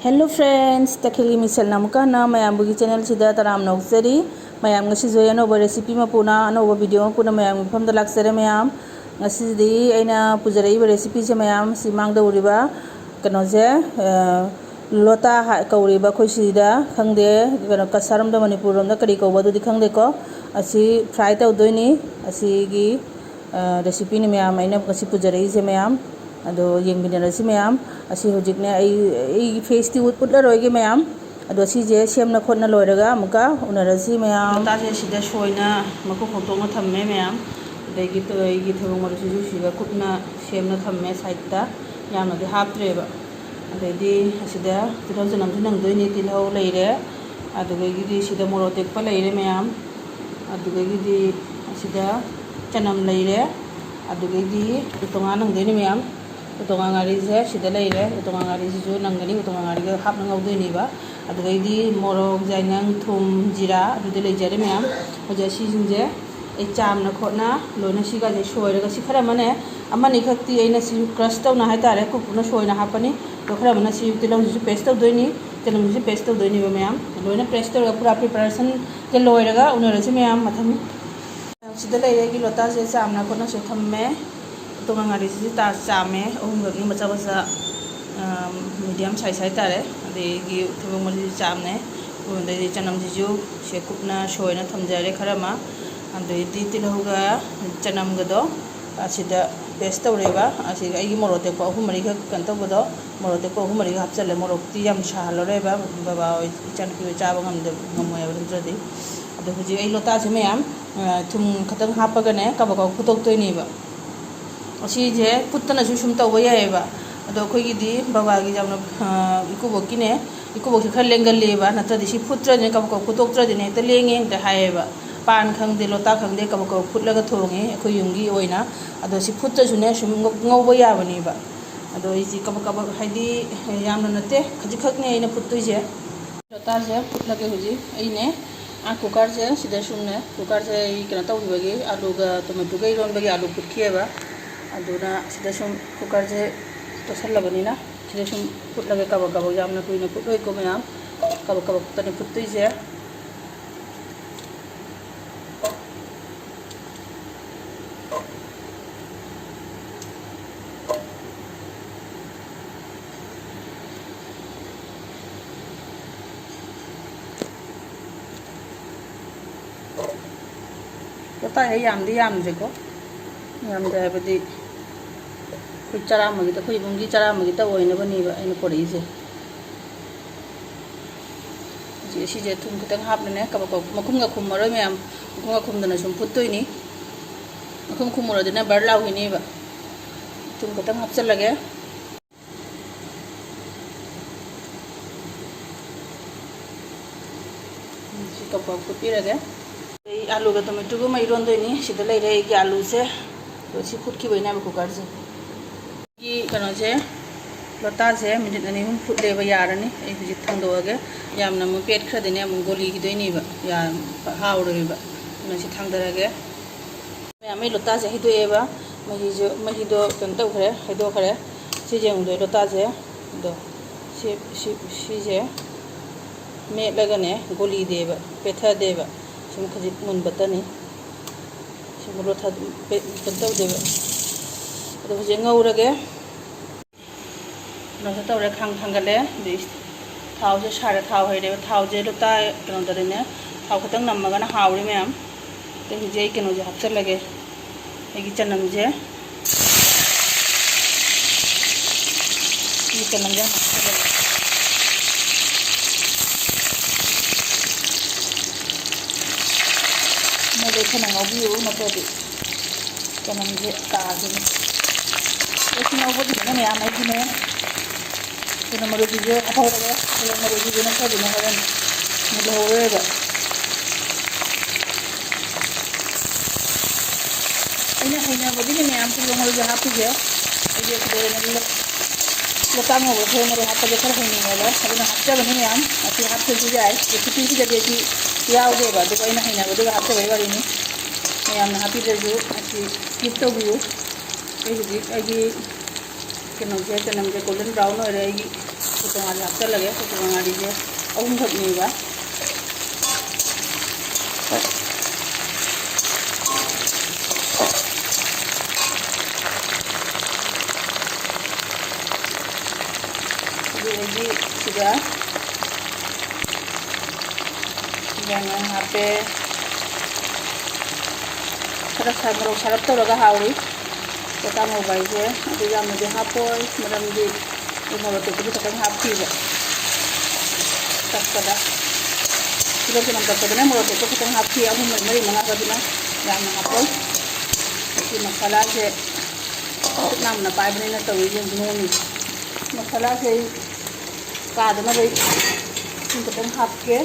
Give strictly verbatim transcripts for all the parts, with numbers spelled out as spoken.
Hello friends, ꯇꯈꯦꯜꯒꯤ ꯃꯤꯁꯦꯜꯅ ꯑꯃꯨꯛꯀ ꯍꯟꯅ ꯃꯌꯥꯝꯕꯨꯒꯤ channel ꯁꯤꯗ ꯇꯔꯥꯝꯅ ꯑꯣꯛꯆꯔꯤ꯫ ꯃꯌꯥꯝ, ꯉꯁꯤꯁꯨ ꯑꯩ ꯑꯅꯧꯕ recipe ꯑꯃ ꯄꯨꯅ, ꯑꯅꯧꯕ video ꯑꯃ ꯄꯨꯅ ꯃꯌꯥꯝꯒꯤ ꯃꯐꯝꯗ ꯂꯥꯛꯆꯔꯦ ꯃꯌꯥꯝ꯫ ꯉꯁꯤꯗꯤ ꯑꯩꯅ ꯄꯨꯖꯔꯛꯏꯕ recipe ꯁꯦ ꯃꯌꯥꯝ, ꯁꯤ ꯃꯥꯡꯗ ꯎꯔꯤꯕ ꯀꯩꯅꯣꯁꯦ, ꯑ, ꯂꯣꯇꯥ ꯍꯥ-, ꯀꯧꯔꯤꯕ ꯑꯩꯈꯣꯏ ꯁꯤꯗ, ꯈꯪꯗꯦ, ꯀꯩꯅꯣ, ꯀꯁꯥꯔ ꯔꯣꯝꯗ, ꯃꯅꯤꯄꯨꯔ ꯔꯣꯝꯗ ꯀꯔꯤ ꯀꯧꯕ ꯑꯗꯨꯗꯤ ꯈꯪꯗꯦꯀꯣ꯫ ꯑꯁꯤ fry ꯇꯧꯗꯣꯏꯅꯤ꯫ ꯑꯁꯤꯒꯤ ꯑ, recipe ꯅꯤ ꯃꯌꯥꯝ ꯑꯩꯅ ꯉꯁꯤ ꯄꯨꯖꯔꯛꯏꯁꯦ ꯃꯌꯥꯝ꯫ ꯑꯗꯣ ꯌꯦꯡꯃꯤꯟꯅꯔꯁꯤ ꯃꯌꯥꯝ꯫ ꯑꯁꯤ ꯍꯧꯖꯤꯛꯅꯦ ꯑꯩ, ꯑꯩꯒꯤ face ꯇꯤ ꯎꯠ-, ꯎꯠꯂꯔꯣꯏꯒꯦ ꯃꯌꯥꯝ꯫ ꯑꯗꯣ ꯁꯤꯁꯦ ꯁꯦꯝꯅ ꯈꯣꯠꯅ ꯂꯣꯏꯔꯒ ꯑꯃꯨꯛꯀ ꯎꯅꯔꯁꯤ ꯃꯌꯥꯝ꯫ ꯂꯣꯇꯥꯁꯦ ꯁꯤꯗ ꯁꯣꯏꯅ ꯃꯀꯨ ꯈꯣꯛꯇꯣꯛꯅ ꯊꯝꯃꯦ ꯃꯌꯥꯝ꯫ ꯑꯗꯒꯤ ꯇ-, ꯑꯩꯒꯤ ꯊꯩꯕꯣꯡ ꯃꯔꯨꯁꯤꯁꯨ ꯁꯤꯗ ꯀꯨꯞꯅ ꯁꯦꯝꯅ ꯊꯝꯃꯦ side ꯇ꯫ ꯌꯥꯝꯅꯗꯤ ꯍꯥꯞꯇ꯭ꯔꯦꯕ꯫ ꯑꯗꯩꯗꯤ ꯑꯁꯤꯗ ꯇꯤꯜꯍꯧ ꯆꯅꯝꯁꯨ ꯅꯪꯗꯣꯏꯅꯤ꯫ ꯇꯤꯜꯍꯧ ꯂꯩꯔꯦ꯫ ꯑꯗꯨꯗꯒꯤꯗꯤ ꯁꯤꯗ ꯃꯣꯔꯣꯛ ꯑꯇꯦꯛꯄ ꯂꯩꯔꯦ ꯃꯌꯥꯝ꯫ ꯑꯗꯨꯗꯒꯤꯗꯤ ꯑꯁꯤꯗ ꯆꯅꯝ ꯂꯩꯔꯦ꯫ ꯑꯗꯨꯗꯒꯤꯗꯤ ꯎꯇꯣꯡꯉꯥ ꯅꯪꯗꯣꯏꯅꯤ ꯃꯌꯥꯝ꯫ ꯎꯇꯣꯡꯉꯥ ꯉꯥꯔꯤꯁꯦ ꯁꯤꯗ ꯂꯩꯔꯦ꯫ ꯎꯇꯣꯡꯉꯥ ꯉꯥꯔꯤꯁꯤꯁꯨ ꯅꯪꯒꯅꯤ꯫ ꯎꯇꯣꯡꯉꯥ ꯉꯥꯔꯤꯒ ꯍꯥꯞꯅ ꯉꯧꯗꯣꯏꯅꯦꯕ꯫ ꯑꯗꯨꯗꯒꯤꯗꯤ ꯃꯣꯔꯣꯛ, ꯌꯥꯏꯉꯪ, ꯊꯨꯝ, ꯖꯤꯔꯥ ꯑꯗꯨꯗꯤ ꯂꯩꯖꯔꯦ ꯃꯌꯥꯝ꯫ ꯍꯧꯖꯤꯛ ꯑꯁꯤꯁꯤꯡꯁꯦ ꯑꯩ ꯆꯥꯝꯅ ꯈꯣꯠꯅ ꯂꯣꯏꯅ ꯁꯤꯒꯁꯦ ꯁꯣꯏꯔꯒ, ꯁꯤ ꯈꯔ ꯑꯃꯅꯦ, ꯑꯃꯅꯤ ꯈꯛꯇꯤ ꯑꯩꯅ ꯁꯤ crush ꯇꯧꯅ ꯍꯥꯏꯇꯥꯔꯦ, ꯀꯨꯞꯅ ꯁꯣꯏꯅ ꯍꯥꯞꯄꯅꯤ꯫ ꯑꯗꯣ ꯈꯔ ꯑꯃꯅ ꯁꯤ ꯇꯤꯜꯍꯧꯁꯤꯁꯨ paste ꯇꯧꯗꯣꯏꯅꯤ, ꯆꯅꯝꯁꯤꯁꯨ paste ꯇꯧꯗꯣꯏꯅꯦꯕ ꯃꯌꯥꯝ꯫ ꯂꯣꯏꯅ paste ꯇꯧꯔꯒ ꯄꯨꯔꯥ preparation ꯁꯦ ꯂꯣꯏꯔꯒ ꯎꯅꯔꯁꯤ ꯃꯌꯥꯝ ꯃꯊꯪ꯫ ꯁꯤꯗ ꯂꯩꯔꯦ ꯑꯩꯒꯤ ꯂꯣꯇꯥꯁꯦ ꯆꯥꯝꯅ ꯈꯣꯠꯅꯁꯨ ꯊꯝꯃꯦ꯫ ꯎꯇꯣꯡꯉꯥ ꯉꯥꯔꯤꯁꯤꯁꯨ ꯆꯥꯝꯃꯦ, ꯑꯍꯨꯝꯈꯛꯅꯤ ꯃꯆꯥ ꯃꯆꯥ, medium size ꯍꯥꯏꯇꯥꯔꯦ꯫ ꯑꯗꯒꯤ ꯊꯩꯕꯣꯡ ꯃꯔꯨꯁꯨ ꯆꯥꯝꯃꯦ꯫ ꯑꯗꯩꯗꯤ ꯆꯅꯝꯁꯤꯁꯨ ꯁꯦ ꯀꯨꯞꯅ ꯁꯣꯏꯅ ꯊꯝꯖꯔꯦ ꯈꯔ ꯑꯃ꯫ ꯑꯗꯩꯗꯤ ꯇꯤꯜꯍꯧꯒ ꯆꯅꯝꯒꯗꯣ ꯑꯁꯤꯗ paste ꯇꯧꯔꯦꯕ꯫ ꯑꯁꯤꯒ ꯑꯩꯒꯤ ꯃꯣꯔꯣꯛ ꯑꯇꯦꯛꯄ ꯑꯍꯨꯝ ꯃꯔꯤꯈꯛ ꯀꯩꯅꯣ ꯇꯧꯕꯗꯣ, ꯃꯣꯔꯣꯛ ꯑꯇꯦꯛꯄ ꯑꯍꯨꯝ ꯃꯔꯤꯈꯛ ꯍꯥꯞꯆꯜꯂꯦ꯫ ꯃꯣꯔꯣꯛꯇꯤ ꯌꯥꯝ ꯁꯥꯍꯜꯂꯔꯣꯏꯕ, ꯕꯕꯥ ꯍꯣꯏ, ꯏꯆꯥꯅꯨꯄꯤ ꯍꯣꯏ ꯆꯥꯕ ꯉꯝꯗ-, ꯉꯝꯃꯣꯏ ꯍꯥꯏꯕ ꯅꯠꯇ꯭ꯔꯗꯤ꯫ ꯑꯗꯣ ꯍꯧꯖꯤꯛ ꯑꯩ ꯂꯣꯇꯥꯁꯦ ꯃꯌꯥꯝ, ꯑ, ꯊꯨꯝ ꯈꯛꯇꯪ ꯍꯥꯞꯄꯒꯅꯦ ꯀꯕꯛ ꯀꯕꯛ ꯐꯨꯠꯇꯣꯛꯇꯣꯏꯅꯦꯕ꯫ ꯑꯁꯤꯁꯦ ꯐꯨꯠꯇꯅꯁꯨ ꯁꯨꯝ ꯇꯧꯕ ꯌꯥꯏꯑꯕ꯫ ꯑꯗꯣ ꯑꯩꯈꯣꯏꯒꯤꯗꯤ ꯕꯕꯥꯒꯤ ꯌꯥꯝꯅ, ꯑ, ꯏꯀꯨꯕꯣꯛꯀꯤꯅꯦ, ꯏꯀꯨꯕꯣꯛꯁꯦ ꯈꯔ ꯂꯦꯡꯒꯜꯂꯦꯕ, ꯅꯠꯇ꯭ꯔꯗꯤ ꯁꯤ ꯐꯨꯠꯇ꯭ꯔꯗꯤꯅꯦ ꯀꯕꯛ ꯀꯕꯛ ꯐꯨꯠꯇꯣꯛꯇ꯭ꯔꯗꯤꯅꯦ ꯍꯦꯛꯇ ꯂꯦꯡꯉꯦ ꯍꯦꯛꯇ ꯍꯥꯏꯌꯦꯕ꯫ ꯄꯥꯟ ꯈꯪꯗꯦ, ꯂꯣꯇꯥ ꯈꯪꯗꯦ, ꯀꯕꯛ ꯀꯕꯛ ꯐꯨꯠꯂꯒ ꯊꯣꯡꯉꯦ ꯑꯩꯈꯣꯏ ꯌꯨꯝꯒꯤ ꯑꯣꯏꯅ꯫ ꯑꯗꯣ ꯁꯤ ꯐꯨꯠꯇ꯭ꯔꯁꯨꯅꯦ ꯁꯨꯝ ꯉꯧ-, ꯉꯧꯕ ꯌꯥꯕꯅꯦꯕ꯫ ꯑꯗꯣ ꯑꯩꯁꯤ ꯀꯕꯛ ꯀꯕꯛ, ꯍꯥꯏꯗꯤ ꯌꯥꯝꯅ ꯅꯠꯇꯦ, ꯈꯖꯤꯛꯈꯛꯅꯦ ꯑꯩꯅ ꯐꯨꯠꯇꯣꯏꯁꯦ꯫ ꯂꯣꯇꯥꯁꯦ ꯐꯨꯠꯂꯒꯦ ꯍꯧꯖꯤꯛ꯫ ꯑꯩꯅꯦ, ꯑꯥ, cooker ꯁꯦ ꯁꯤꯗ ꯁꯨꯝꯅꯦ, cooker ꯁꯦ ꯑꯩ ꯀꯩꯅꯣ ꯇꯧꯈꯤꯕꯒꯤ, ꯑꯂꯨꯒ tomato ꯒ ꯏꯔꯣꯟꯕꯒꯤ ꯑꯂꯨ ꯐꯨꯠꯈꯤꯑꯕ꯫ ꯑꯗꯨꯅ ꯁꯤꯗ ꯁꯨꯝ cooker ꯁꯦ ꯇꯣꯠꯁꯜꯂꯕꯅꯤꯅ ꯁꯤꯗ ꯁꯨꯝ ꯐꯨꯠꯂꯒꯦ ꯀꯕꯛ ꯀꯕꯛ, ꯌꯥꯝꯅ ꯀꯨꯏꯅ ꯐꯨꯠꯂꯣꯏꯀꯣ ꯃꯌꯥꯝ, ꯀꯕꯛ ꯀꯕꯛ ꯈꯛꯇꯅꯦ ꯐꯨꯠꯇꯣꯏꯁꯦ꯫ ꯂꯣꯇꯥꯁꯦ ꯌꯥꯝꯗꯤ ꯌꯥꯝꯗ꯭ꯔꯦꯀꯣ, ꯌꯥꯝꯗꯦ ꯍꯥꯏꯕꯗꯤ ꯑꯩꯈꯣꯏ ꯆꯔꯥ ꯑꯃꯒꯤꯗ, ꯑꯩꯈꯣꯏ ꯏꯃꯨꯡꯒꯤ ꯆꯔꯥ ꯑꯃꯒꯤꯇ ꯑꯣꯏꯅꯕꯅꯦꯕ ꯑꯩꯅ ꯄꯣꯔꯛꯏꯁꯦ꯫ ꯍꯧꯖꯤꯛ ꯑꯁꯤꯁꯦ ꯊꯨꯝ ꯈꯤꯇꯪ ꯍꯥꯞꯂꯅꯦ, ꯀꯕꯛ ꯀꯕꯛ, ꯃꯈꯨꯝꯒ ꯈꯨꯝꯃꯔꯣꯏ ꯃꯌꯥꯝ, ꯃꯈꯨꯝꯒ ꯈꯨꯝꯗꯅ ꯁꯨꯝ ꯐꯨꯠꯇꯣꯏꯅꯤ꯫ ꯃꯈꯨꯝ ꯈꯨꯝꯃꯨꯔꯗꯤꯅꯦ ꯕꯔ ꯂꯥꯎꯈꯤꯅꯦꯕ꯫ ꯊꯨꯝ ꯈꯤꯇꯪ ꯍꯥꯞꯆꯤꯜꯂꯒꯦ꯫ ꯁꯤ ꯀꯕꯛ ꯀꯕꯛ ꯐꯨꯠꯄꯤꯔꯒꯦ꯫ ꯑꯩ ꯑꯥꯂꯨꯒ ꯇꯣꯃꯦꯇꯣꯒ ꯑꯃ ꯏꯔꯣꯟꯗꯣꯏꯅꯤ꯫ ꯁꯤꯗ ꯂꯩꯔꯦ ꯑꯩꯒꯤ ꯑꯥꯂꯨꯁꯦ꯫ ꯑꯗꯣ ꯁꯤ ꯐꯨꯠꯈꯤꯕꯩꯅꯦꯕ ꯀꯨꯀꯔꯁꯦ꯫ ꯑꯩꯒꯤ ꯀꯩꯅꯣꯁꯦ, ꯂꯣꯇꯥꯁꯦ ꯃꯤꯅꯤꯠ ꯑꯅꯤ ꯑꯍꯨꯝ ꯐꯨꯠꯂꯦꯕ, ꯌꯥꯔꯅꯤ꯫ ꯑꯩ ꯍꯧꯖꯤꯛ ꯊꯥꯡꯗꯣꯛꯑꯒꯦ꯫ ꯌꯥꯝꯅ ꯑꯃꯨꯛ ꯄꯦꯠꯈ꯭ꯔꯗꯤꯅꯦ ꯑꯃꯨꯛ ꯒꯣꯂꯤꯈꯤꯗꯣꯏꯅꯦꯕ, ꯌꯥꯝ ꯍꯥꯎꯔꯣꯏꯕ꯫ ꯑꯗꯨꯅ ꯁꯤ ꯊꯥꯡꯗꯔꯒꯦ꯫ ꯃꯌꯥꯝ, ꯑꯩ ꯂꯣꯇꯥꯁꯦ ꯍꯩꯗꯣꯛꯑꯦꯕ꯫ ꯃꯍꯤꯁꯨ, ꯃꯍꯤꯗꯣ ꯀꯩꯅꯣ ꯇꯧꯈ꯭ꯔꯦ, ꯍꯩꯗꯣꯛꯈ꯭ꯔꯦ꯫ ꯁꯤ ꯌꯦꯡꯉꯨꯗꯣꯏ ꯂꯣꯇꯥꯁꯦ꯫ ꯑꯗꯣ ꯁꯤ, ꯁꯤ, ꯁꯤꯁꯦ ꯃꯦꯠꯂꯒꯅꯦ ꯒꯣꯂꯤꯗꯦꯕ, ꯄꯦꯠꯊꯗꯦꯕ꯫ ꯁꯨꯝ ꯈꯖꯤꯛ ꯃꯨꯟꯕꯇꯅꯤ꯫ ꯁꯨꯝ ꯂꯣꯊ-, ꯄꯦꯠ-, ꯀꯩꯅꯣ ꯇꯧꯗꯦꯕ꯫ ꯑꯗꯣ ꯍꯧꯖꯤꯛ ꯉꯧꯔꯒꯦ꯫ ꯀꯩꯅꯣꯁꯦ ꯇꯧꯔꯦ, ꯈꯥꯡ ꯊꯥꯡꯒꯠꯂꯦ꯫ ꯑꯗꯩ ꯊꯥꯎꯁꯦ ꯁꯥꯔꯦ, ꯊꯥꯎ ꯍꯩꯔꯦꯕ꯫ ꯊꯥꯎꯁꯦ ꯂꯨꯇꯥ ꯀꯩꯅꯣꯗꯗꯤꯅꯦ, ꯊꯥꯎ ꯈꯤꯇꯪ ꯅꯝꯃꯒꯅ ꯍꯥꯎꯔꯦ ꯃꯌꯥꯝ꯫ ꯑꯗꯩ ꯍꯧꯖꯤꯛ ꯑꯩ ꯀꯩꯅꯣꯁꯦ ꯍꯥꯞꯆꯤꯜꯂꯒꯦ, ꯑꯩꯒꯤ ꯆꯅꯝꯁꯦ꯫ ꯑꯩꯒꯤ ꯆꯅꯝꯁꯦ ꯍꯥꯞꯆꯤꯜꯂꯒꯦ꯫ ꯃꯣꯏꯗ ꯐꯅ ꯉꯧꯕꯤꯌꯨ, ꯅꯠꯇ꯭ꯔꯗꯤ ꯆꯅꯝꯁꯦ ꯀꯥꯈꯤꯅꯤ꯫ ꯑꯩꯁꯨ ꯉꯧꯕꯗꯨꯗꯅ ꯃꯌꯥꯝ ꯑꯩꯁꯨꯅꯦ꯫ ꯀꯩꯅꯣ ꯃꯔꯨꯁꯤꯁꯨ ꯍꯥꯞꯍꯧꯔꯒꯦ꯫ ꯀꯩꯅꯣ ꯃꯔꯨꯁꯤꯁꯨ ꯅꯠꯇ꯭ꯔꯗꯤꯅꯦ ꯍꯣꯔꯦꯟ ꯃꯨꯜꯍꯧꯔꯣꯏꯕ꯫ ꯑꯩꯅ ꯍꯩꯅꯕꯒꯤꯅꯦ ꯃꯌꯥꯝ ꯇꯤꯜꯍꯧ ꯃꯔꯨꯁꯦ ꯍꯥꯞꯄꯤꯁꯦ꯫ ꯑꯩꯗꯤ ꯁꯤꯗ ꯑꯣꯏꯅ ꯂꯣ-, ꯂꯣꯇꯥ ꯉꯧꯕ ꯇꯤꯜꯍꯧ ꯃꯔꯨ ꯍꯥꯞꯄꯁꯦ ꯈꯔ ꯍꯩꯅꯩꯌꯦꯕ꯫ ꯑꯗꯨꯅ ꯍꯥꯞꯆꯕꯅꯤ ꯃꯌꯥꯝ꯫ ꯑꯁꯤ ꯍꯥꯞꯇ꯭ꯔꯁꯨ ꯌꯥꯏ꯫ ꯔꯦꯁꯤꯄꯤꯁꯤꯗꯗꯤ ꯑꯁꯤ ꯌꯥꯎꯗꯦꯕ꯫ ꯑꯗꯨꯒ ꯑꯩꯅ ꯍꯩꯅꯕꯗꯨꯒ ꯍꯥꯞꯆꯕꯩ ꯋꯥꯔꯤꯅꯤ꯫ ꯃꯌꯥꯝꯅ ꯍꯥꯞꯄꯤꯗ꯭ꯔꯁꯨ ꯑꯁꯤ ꯁ꯭ꯀꯤꯞ ꯇꯧꯕꯤꯌꯨ꯫ ꯑꯩ ꯍꯧꯖꯤꯛ ꯑꯩꯒꯤ ꯀꯩꯅꯣꯁꯦ, ꯆꯅꯝꯁꯦ golden brown ꯑꯣꯏꯔꯦ꯫ ꯑꯩꯒꯤ ꯀꯣꯇꯣꯉꯥꯂꯤ ꯍꯥꯞꯆꯜꯂꯒꯦ꯫ ꯀꯣꯇꯣꯉꯥꯂꯤꯁꯦ ꯑꯍꯨꯝꯈꯛꯅꯦꯕ꯫ ꯑꯗꯨꯗꯒꯤ ꯁꯤꯗ ꯌꯥꯏꯉꯪ ꯍꯥꯞꯄꯦ꯫ ꯈꯔ ꯁꯥ-, ꯃꯣꯔꯣꯛ ꯁꯥꯔꯞ ꯇꯧꯔꯒ ꯍꯥꯎꯏ ꯂꯣꯇꯥ ꯉꯧꯕ ꯍꯥꯏꯁꯦ꯫ ꯑꯗꯨ ꯌꯥꯝꯅꯗꯤ ꯍꯥꯞꯄꯣꯏ, ꯃꯔꯝꯗꯤ ꯑꯩ ꯃꯣꯔꯣꯛ ꯑꯇꯦꯛꯄꯗꯨ ꯈꯤꯇꯪ ꯍꯥꯞꯈꯤꯕ ꯇꯛꯄꯗ꯫ ꯇꯤꯜꯍꯧ ꯆꯅꯝ ꯇꯛꯄꯗꯅ ꯃꯣꯔꯣꯛ ꯑꯇꯦꯛꯄ ꯈꯤꯇꯪ ꯍꯥꯞꯈꯤ, ꯑꯍꯨꯝ ꯃꯔꯤ ꯃꯉꯥ ꯈꯛꯇꯅ, ꯌꯥꯝꯅ ꯍꯥꯞꯄꯣꯏ꯫ ꯑꯁꯤ ꯃꯁꯥꯂꯥꯁꯦ ꯈꯨꯠ ꯅꯥꯝꯅ ꯄꯥꯏꯕꯅꯤꯅ ꯇꯧꯔꯤꯁꯦ ꯌꯦꯡꯉꯨ꯫ ꯃꯁꯥꯂꯥꯁꯦ ꯑꯩ ꯀꯥꯗꯅꯕ ꯑꯩ ꯏꯁꯤꯡ ꯈꯤꯇꯪ ꯍꯥꯞꯀꯦ꯫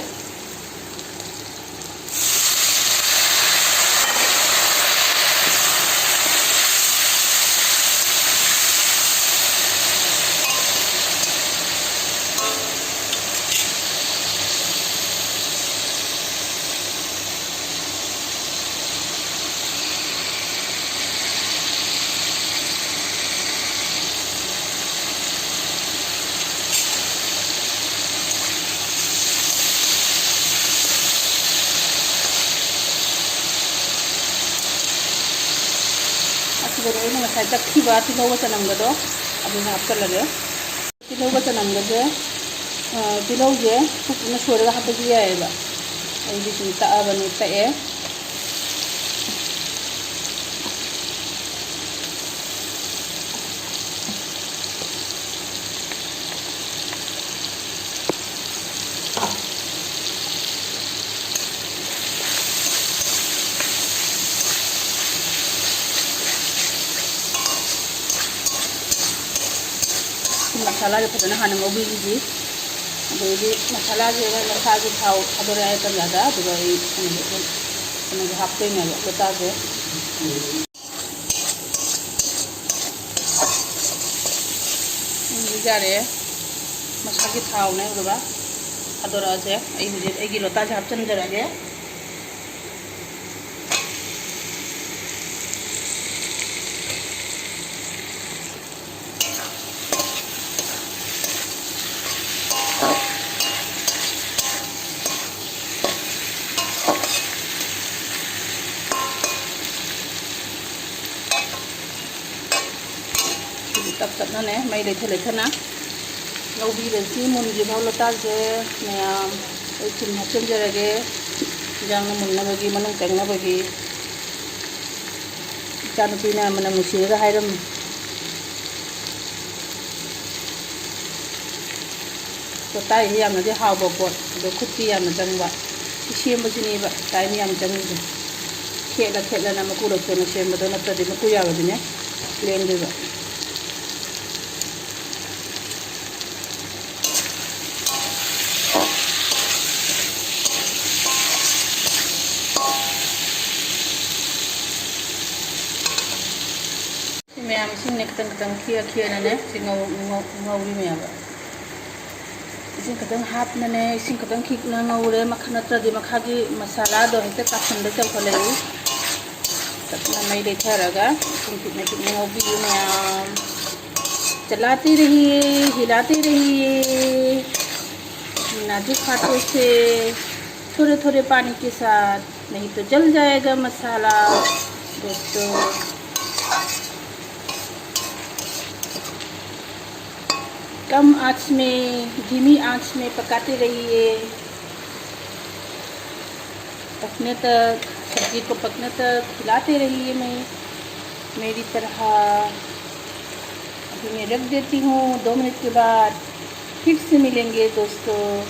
ꯑꯁꯤꯗꯅꯦ ꯑꯩꯅ ꯉꯁꯥꯏ ꯇꯛꯈꯤꯕ ꯇꯤꯜꯍꯧꯒ ꯆꯅꯝꯒꯗꯣ ꯑꯗꯨ ꯍꯥꯞꯆꯜꯂꯒꯦ꯫ ꯇꯤꯜꯍꯧꯒ ꯆꯅꯝꯒꯁꯦ, ꯑ, ꯇꯤꯜꯍꯧꯁꯦ ꯀꯨꯞꯅ ꯁꯣꯏꯔꯒ ꯍꯥꯞꯄꯁꯨ ꯌꯥꯏꯑꯕ꯫ ꯑꯩꯗꯤ ꯁꯨꯝ ꯇꯛꯑꯕꯅꯦ, ꯇꯛꯑꯦ꯫ ꯃꯁꯥꯂꯥꯁꯦ ꯐꯖꯅ ꯍꯥꯟꯅ ꯉꯧꯕꯤꯈꯤꯁꯤ꯫ ꯑꯗꯩꯗꯤ ꯃꯁꯥꯂꯥꯁꯦ ꯃꯣꯏ ꯃꯁꯥꯒꯤ ꯊꯥꯎ ꯊꯥꯗꯣꯔꯛꯑꯦ ꯇꯟꯖꯥꯗ, ꯑꯗꯨꯒ ꯑꯩ ꯀꯩꯅꯣꯁꯦ, ꯀꯩꯅꯣꯁꯦ ꯍꯥꯞꯇꯣꯏꯅꯦꯕ, ꯂꯣꯇꯥꯁꯦ꯫ ꯎꯝ, ꯌꯥꯔꯦ꯫ ꯃꯁꯥꯒꯤ ꯊꯥꯎꯅꯦ, ꯎꯔꯕ? ꯊꯥꯗꯣꯔꯛꯑꯁꯦ꯫ ꯑꯩ ꯍꯧꯖꯤꯛ ꯑꯩꯒꯤ ꯂꯣꯇꯥꯁꯦ ꯍꯥꯞꯆꯤꯟꯖꯔꯒꯦ꯫ ꯅꯦ, ꯃꯩ ꯂꯩꯊ ꯂꯩꯊꯅ ꯉꯧꯕꯤꯔꯁꯤ꯫ ꯃꯨꯟꯗ꯭ꯔꯤ ꯐꯥꯎ ꯂꯣꯇꯥꯁꯦ ꯃꯌꯥꯝ꯫ ꯑꯩ ꯊꯨꯝ ꯍꯥꯞꯆꯤꯟꯖꯔꯒꯦ, ꯏꯟꯖꯥꯡꯅ ꯃꯨꯟꯅꯕꯒꯤ, ꯃꯅꯨꯡ ꯆꯪꯅꯕꯒꯤ꯫ ꯏꯆꯥꯅꯨꯄꯤꯅ ꯃꯅꯝ ꯅꯨꯡꯁꯤꯔꯒ ꯍꯥꯏꯔꯝꯃꯤ, "ꯂꯣꯇꯥ ꯍꯥꯏꯁꯤ ꯌꯥꯝꯅꯗꯤ ꯍꯥꯎꯕ ꯄꯣꯠ, ꯑꯗꯣ ꯈꯨꯠꯇꯤ ꯌꯥꯝꯅ ꯆꯪꯕ꯫ ꯁꯤ ꯁꯦꯝꯕꯁꯤꯅꯦꯕ ꯇꯥꯏꯝ ꯌꯥꯝ ꯆꯪꯉꯤꯁꯦ꯫ ꯈꯦꯠꯂ ꯈꯦꯠꯂꯅ ꯃꯀꯨ ꯂꯧꯊꯣꯛꯅ ꯁꯦꯝꯕꯗꯣ ꯅꯠꯇ꯭ꯔꯗꯤ ꯃꯀꯨ ꯌꯥꯎꯔꯗꯤꯅꯦ ꯂꯦꯡꯗꯣꯏꯕ"꯫ ꯁꯤ ꯃꯌꯥꯝ ꯏꯁꯤꯡꯅꯦ ꯈꯤꯇꯪ ꯈꯤꯇꯪ ꯈꯤꯛꯑ ꯈꯤꯛꯑꯅꯅꯦ ꯁꯤ ꯉꯧ-, ꯉꯧ-, ꯉꯧꯔꯤꯅꯦꯕ꯫ ꯏꯁꯤꯡ ꯈꯤꯇꯪ ꯍꯥꯞꯅꯅꯦ, ꯏꯁꯤꯡ ꯈꯤꯇꯪ ꯈꯤꯛꯅ ꯉꯧꯔꯦ꯫ ꯃꯈ-, ꯅꯠꯇ꯭ꯔꯗꯤ ꯃꯈꯥꯒꯤ ꯃꯁꯥꯂꯥꯗꯣ ꯍꯦꯛꯇ ꯀꯥꯁꯟꯗ ꯇꯧꯈꯠꯂꯛꯏ꯫ ꯐꯖꯅ ꯃꯩ ꯂꯩꯊꯔꯒ ꯏꯁꯤꯡ ꯈꯤꯛꯅ ꯈꯤꯛꯅ ꯉꯧꯕꯤꯌꯨ ꯃꯌꯥꯝ꯫ चलाते रहिए, हिलाते रहिए। नाजुक हाथों से थोड़े थोड़े पानी के साथ, नहीं तो जल जाएगा मसाला। दोस्तों, कम आंच में, धीमी आंच में पकाते रहिए। पकने तक, सब्जी को पकने तक हिलाते रहिए मैं, मेरी तरह। अभी मैं रख देती हूँ, दो मिनट के बाद फिर से मिलेंगे दोस्तों।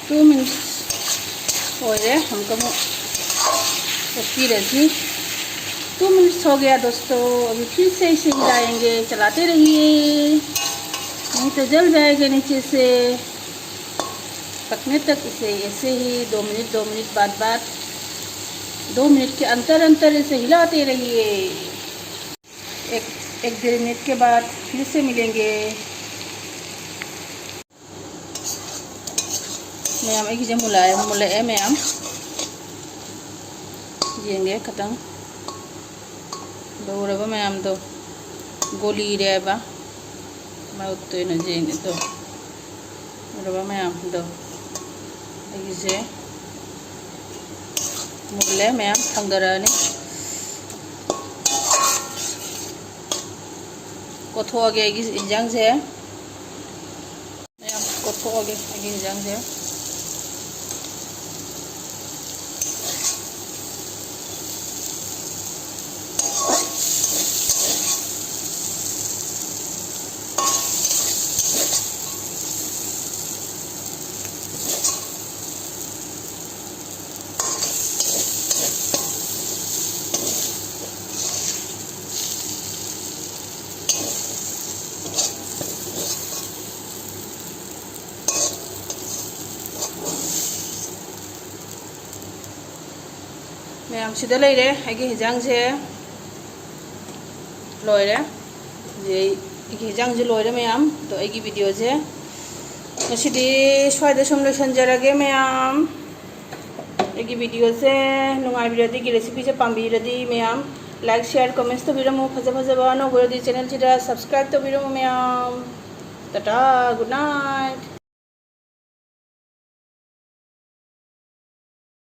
टू मिनट्स हो रहे, हमको ओके रखिए। टू मिनट्स हो गया दोस्तों, अभी फिर से इसे हिलाएंगे, चलाते रहिए, नहीं तो जल जाएगा नीचे से। पकने तक इसे ऐसे ही दो मिनट, दो मिनट बाद बाद, दो मिनट के अंतर अंतर इसे हिलाते रहिए। एक, एक डेढ़ मिनट के बाद फिर से मिलेंगे। ꯃꯌꯥꯝ ꯑꯩꯒꯤꯁꯦ ꯃꯨꯜꯂꯛꯑꯦ, ꯃꯨꯜꯂꯛꯑꯦ ꯃꯌꯥꯝ꯫ ꯌꯦꯡꯒꯦ ꯈꯇꯪ꯫ ꯂꯧꯔꯕ ꯃꯌꯥꯝꯗꯣ ꯒꯣꯂꯤꯔꯦꯕ꯫ ꯃꯔꯛꯇ ꯑꯣꯏꯅ ꯌꯦꯡꯒꯦ ꯇꯧ꯫ ꯂꯧꯔꯕ ꯃꯌꯥꯝꯗꯣ ꯑꯩꯒꯤꯁꯦ ꯃꯨꯜꯂꯦ ꯃꯌꯥꯝ, ꯊꯥꯡꯗꯔꯛꯑꯅꯤ꯫ ꯀꯣꯠꯊꯣꯛꯑꯒꯦ ꯑꯩꯒꯤ ꯏꯟꯖꯥꯡꯁꯦ꯫ ꯃꯌꯥꯝ ꯀꯣꯠꯊꯣꯛꯑꯒꯦ ꯑꯩꯒꯤ ꯏꯟꯖꯥꯡꯁꯦ꯫ ꯃꯌꯥꯝ, ꯁꯤꯗ ꯂꯩꯔꯦ ꯑꯩꯒꯤ ꯍꯤꯟꯖꯥꯡꯁꯦ꯫ ꯂꯣꯏꯔꯦ꯫ ꯍꯧꯖꯤꯛ ꯑꯩ, ꯑꯩꯒꯤ ꯍꯤꯟꯖꯥꯡꯁꯦ ꯂꯣꯏꯔꯦ ꯃꯌꯥꯝ꯫ ꯑꯗꯣ ꯑꯩꯒꯤ ꯚꯤꯗꯤꯑꯣꯁꯦ ꯉꯁꯤꯗꯤ ꯁ꯭ꯋꯥꯏꯗ ꯁꯨꯝ ꯂꯣꯏꯁꯤꯟꯖꯔꯒꯦ ꯃꯌꯥꯝ꯫ ꯑꯩꯒꯤ ꯚꯤꯗꯤꯑꯣꯁꯦ ꯅꯨꯡꯉꯥꯏꯕꯤꯔꯗꯤ, ꯑꯩꯒꯤ ꯔꯦꯁꯤꯄꯤꯁꯦ ꯄꯥꯝꯕꯤꯔꯗꯤ ꯃꯌꯥꯝ like, share, comments ꯇꯧꯕꯤꯔꯝꯃꯨ꯫ ꯐꯖ ꯐꯖꯕ ꯑꯅꯧꯕ ꯑꯣꯏꯔꯗꯤ ꯆꯦꯅꯦꯜꯁꯤꯗ subscribe ꯇꯧꯕꯤꯔꯝꯃꯨ ꯃꯌꯥꯝ꯫ Tata, good night꯫